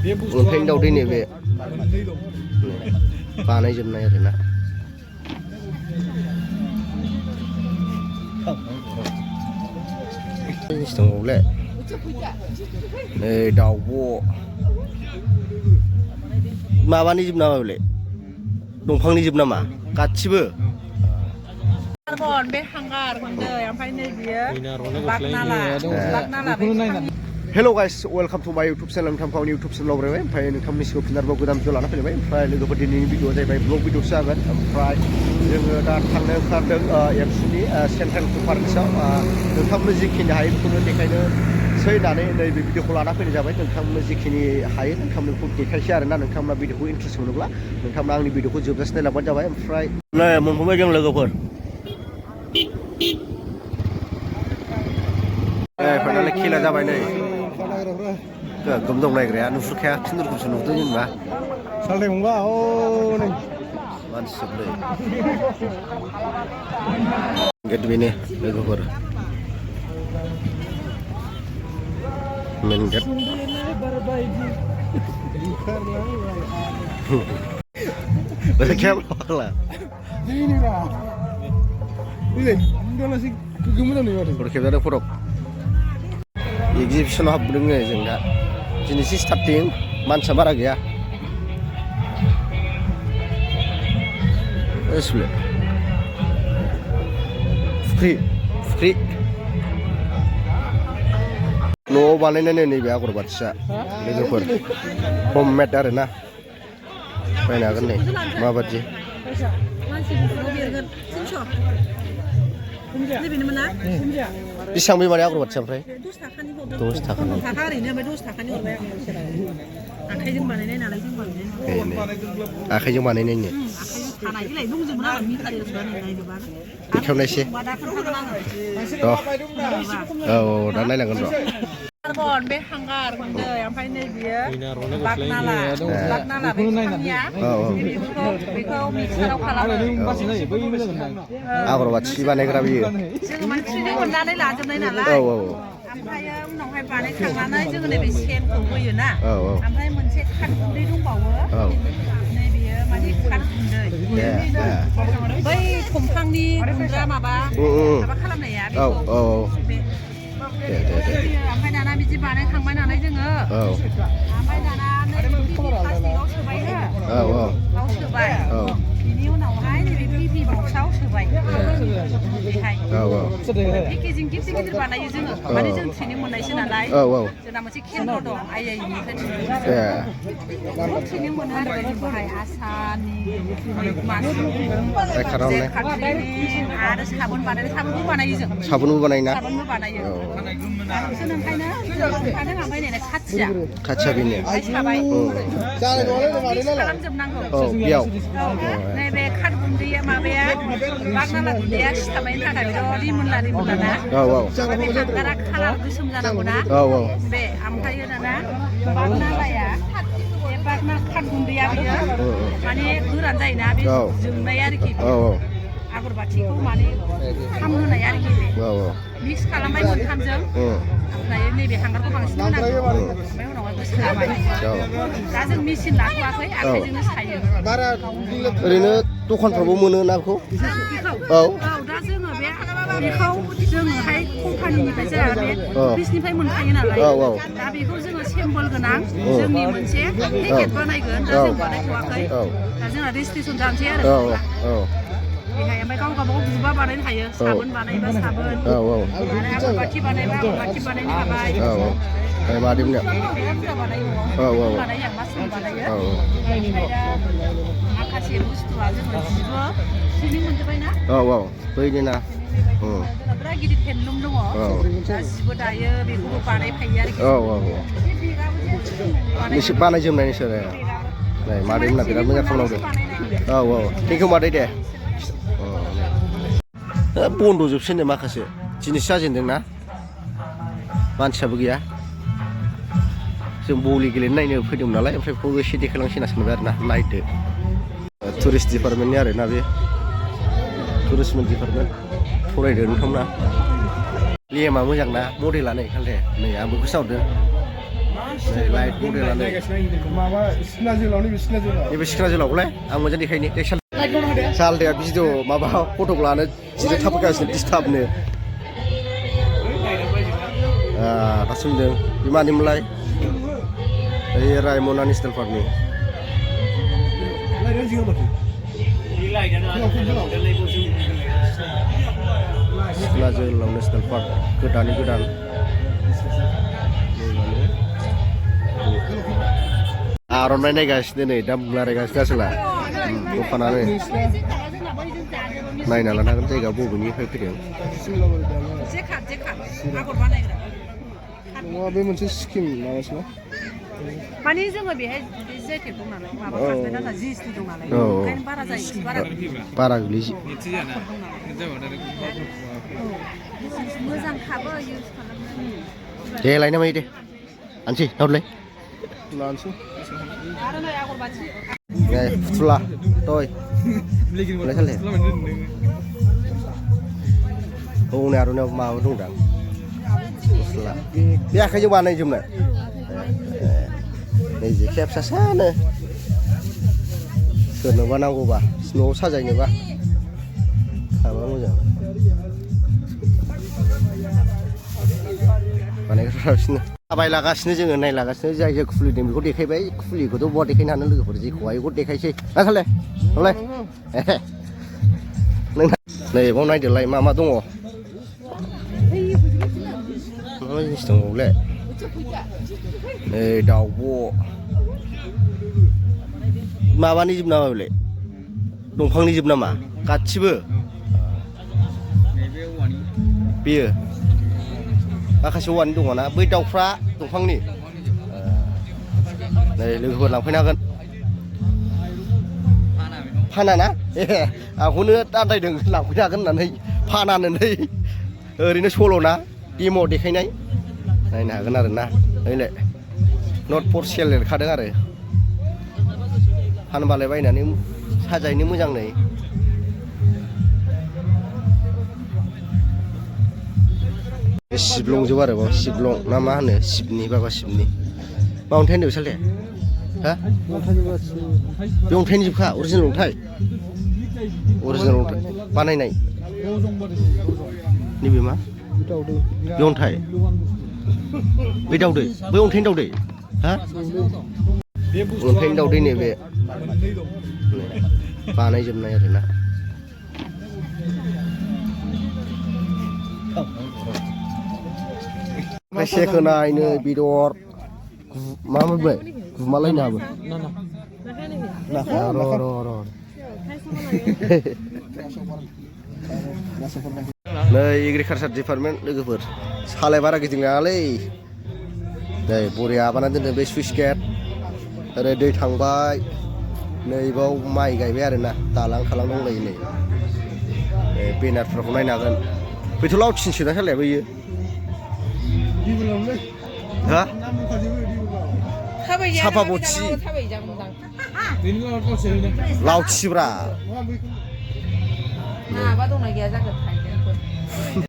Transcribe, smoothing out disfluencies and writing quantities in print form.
मोनफैनो दावदै नैबे बानायजोबनाय आरोना दंबावले नै दाउब' माबानि जोब नामा बेलाय दंफांनि जोब नामा गासिबो बे हांगार खनदै ओमफ्राय नै बियो बागनाला हेल' गाइस वेलकाम टु माय इउटुब चेनेल नोंथांखौ आंनि इउटुब चेनेलाव बरायबाय ओमफ्राय नोंथांमोननि सिगाङाव फिनारबाव गोदान भिडिअ लाना फैबाय ओमफ्राय लोगोफोर दिनैनि भिडिअआ जाहैबाय ब्लग भिडिअसो जागोन ओमफ्राय जोङो दा थांनो ओंखारदों एबसुनि सेन्ट्रेल कनफारेन्सआव नोंथांमोन जिखिनि हायो बेखौनो देखायनोसै होननानै नैबे भिडिअखौ लाना फैनाय जाबाय नोंथांमोन जिखिनि हायो नोंथांमोनखौ देखायसै आरोना नोंथांमोना भिडिअखौ इन्ट्रेस्ट मोनोब्ला नोंथांमोना आंनि भिडिअखौ जोबजासे नायलांबानो जाबाय ओमफ्राय नै मोनफैबाय जों लोगोफोर फाइनालि खेला जाबाय नै गोगोम दं नायग्राया नुहुरखाया खिन्थुरखौसो नुदों जेनेबा सालथाय गंबा हनै मानसि जोबलै गेट बेनो लोगोफोर मेन गेट क्या फाग्ला फट' खेबजादों फट' एक्जिबिसनाव हाबदों जों दा दिनैसो स्टार्टिं मानसिया बारा गैया फुख्रि न'आव बानायनाय नैबे आगरबाथिया लोगोफोर हममेड आरोना बायनो हागोन नै माबादि बेसेबां बे माने आगरबाथिया ओमफ्राय 10 थाखानि ओरैनो ओमफ्राय 10 थाखानि हरबाय आखाइजों बानायनाय नालाय जों बानायनाय आखाइजों बानायनायनो खानायलाय दंजोबो ना मिटारेलसो नायनोबा खेवनायसे औ दा नायनांगोन र' बे हांगार खनदै ओमफ्राय नै बियो बागनाला बेखौ मिक्साराव खालामो आगरबाथि बानायग्रा बियो जोङो माने थ्रिडी हरनानै लाजोबनाय नालाय ओमफ्राय उनावहाय बानायखांनानै जोङो नैबे सेनखौ होयो ना ओमफ्राय मोनसे खाद गुन्दै दंबावो नै बेयो माने खाद गुन्दै बै दंफांनि गुन्द्रा माबा खालामनाया बेखौ ओमफ्राय दाना बिदि बानायखांबाय नालाय जोङो ओमफ्राय दाना प्लास्टिकआव सोबाय बाव सोबाय बिनि उनावहाय नैबे पिपि बक्सआव सोबाय बेहाय पेकेजिं गिदिर बानायो जोङो माने जों ट्रेनिं मोननायसो नालाय जोंना मोनसे केन्द्र दं आइआइनिफ्राय ट्रेनिं मोनो आरो बेहाय आसामनि आरो साबुन बानायो साबुनबो बानायो जों साबुनबो बानायो ओंखायनो ओमफ्राय नै खाथिया बेनो साबाय खालामजोबनांगौ नैबे खाद गुन्दैया माबाया बागनाला गुन्दैया सिथाबनायनि थाखाय बिराद रिमोनला ना बे हांगारा खालार गोसोम जानांगौ ना बे ओमफ्राय दाना बागनालाया बे बागना खाद गुन्दैया बियो माने गोरान जायोना बे जोंनाय आरोखि आगरबाथिखौ माने खामहोनाय आरोखि बे मिक्स खालामबाय मोनथामजों ओमफ्राय नैबे हांगारखौ बांसिन होनांगौ ओमफ्राय उनावहाय साबाय दा जों मेचिन लाथ'वाखै आखाइजोंनो सायो ओरैनो दखानफ्रावबो मोनो ना बेखौ दा जोङो बेखौ जोङोहाय कम्पानिनिफ्राय जोंहा बे अफिसनिफ्राय मोनखायो नालाय दा बेखौ जोङो सेम्पोल गोनां जोंनि मोनसे पेकेट बानायगोन दा जों बानायथ'वाखै दा जोंना रेजिस्ट्रेसन जानोसै आरो बेहाय ओमफ्राय गाव गावबागाव गुबा बानायनो हायो साबोन बानायबा साबोन आरो आगरबाथि बानायबा आगरबाथि बानायनो हाबाय मादैमोननिया बानायो मासरुम बानायो ओमफ्राय दा माखासे बुस्थुआ जोङो जिबो ट्रेनिं मोनजोब्बाय ना बैनि ना बिराद गिदिर हेन्दलुम दङ दा जिबो दायो बेखौबो बानायफायो आरोखि नोंसोर बानायजोबनाय नोंसोर नै मादैमोनना बिराद मोजां खालामदों थेंकिउ मादै दे बन्द' जोबसै नै माखासे जिनिस जाजेनदोंना मानसियाबो गैया जों बलि गेलेनो नायनो फैदोंमोन नालाय ओमफ्राय बेखौ एसे देखायलांसै होनना सानबाय आरोना नायदो टुरिस्ट डिपार्टमेन्टनि आरोना बे टुरिस्टमेन्ट डिपार्टमेन्ट फरायदो नोंथांमोना लेमा मोजां ना मडेला नै खालि नै आंबो गोसोआवदों लाइट मडेलानो माबा सिखना जोलावनि बिसिखना जोलाव नैबे सिखना जोलावखौलाय आं मोजां देखायनो सालथाया भिडिअ माबा फटक लानो जिरो थाबगासिनो डिस्टार्बनो दासिमदों बिमानिमोनलाय ओइ रायमना नेसनेल पार्कनि सिखना जोहोलाव नेसनेल पार्क गोदान आर'नाइ नायगासिनो नै दा रायगासिनो आसोला दखानानो नायना लानांगोन जायगा बबेनिफ्राय फैदों नङा बे मोनसे स्किम माबासो माने जोङो बेहाय जेकेट दं नालाय माबा फासमेन्टआ जिएसटि दं नालाय ओंखायनो बारा जायो बारा गोलैयो मोजां खाबो इउज खालामनो दे लायनो मायो दे आनसै नावलाय लानोसै आर'नाइ आगर बाथि फुथुला टय लायखाले हौनै आर'नाइयाव माबा दंदां फुथुला बे आखाइजों बानायजोबनाय नै जेखाया फिसासानो सोरनोबा नांगौबा न'आव साजायनोबा थाबा मोजां बानायग्राफोरासिनो थाबायलागासिनो जोङो नायलागासिनो जाय जाय खुलिदों बेखौ देखायबाय खुलिखौथ' बहा देखायनो हानो लोगोफोर जेखौहाय बेखौ देखायसै ना साले नलाय नोंना नै बाव नायदोलाय मा दङ मा जिनिस दंबावलै नै दाउब' माबानि जोब नामा बेलाय दंफांनि जोब नामा गासिबो बेयो माखासे औवानि दङ ना बै दाउफ्रा दंफांनि नै लोगोफोर लांफैनो हागोन फाना ना आंखौनो आन्दायदों लांफैनो हागोन होननानै फानानो नै ओरैनो सल' ना डेम' देखायनाय नायनो हागोन आरो ना नैलाय नट फर सेल लिरखादों आरो फानबालाय बायनानै साजायनो मोजां नै सिबलंजोब आरो बाव सिबलं ना मा होनो शिबनि बाबा शिबनि मा अन्थाइ होनदों साले हा बे अन्थाइनि जोबखा अरिजिनेल अन्थाइ बानायनाय नैबे मा बे अन्थाइ बे दाउदै बै अन्थाइनि दाउदै हा अन्थाइनि दाउदै नैबे बानायजोबनाय आरोना खायसे नायनो बेदर मा मोनबाय गुमालायनो हाबो नै एग्रिकालसार डिपार्टमेन्ट लोगोफोर सालाय बारा गिदिंनाङालै नै बरिया बानायना दोनदों बे सुइस गेट ओरै दै थांबाय नैबाव माइ गायबाय आरोना दालां खालाम दंलायो नै बेनारफोरखौ नायनो हागोन बेथ' लावथिनसो ना सालाया बैयो हा साफा बथि लावथिब्रा माबा दंना गैया जागोन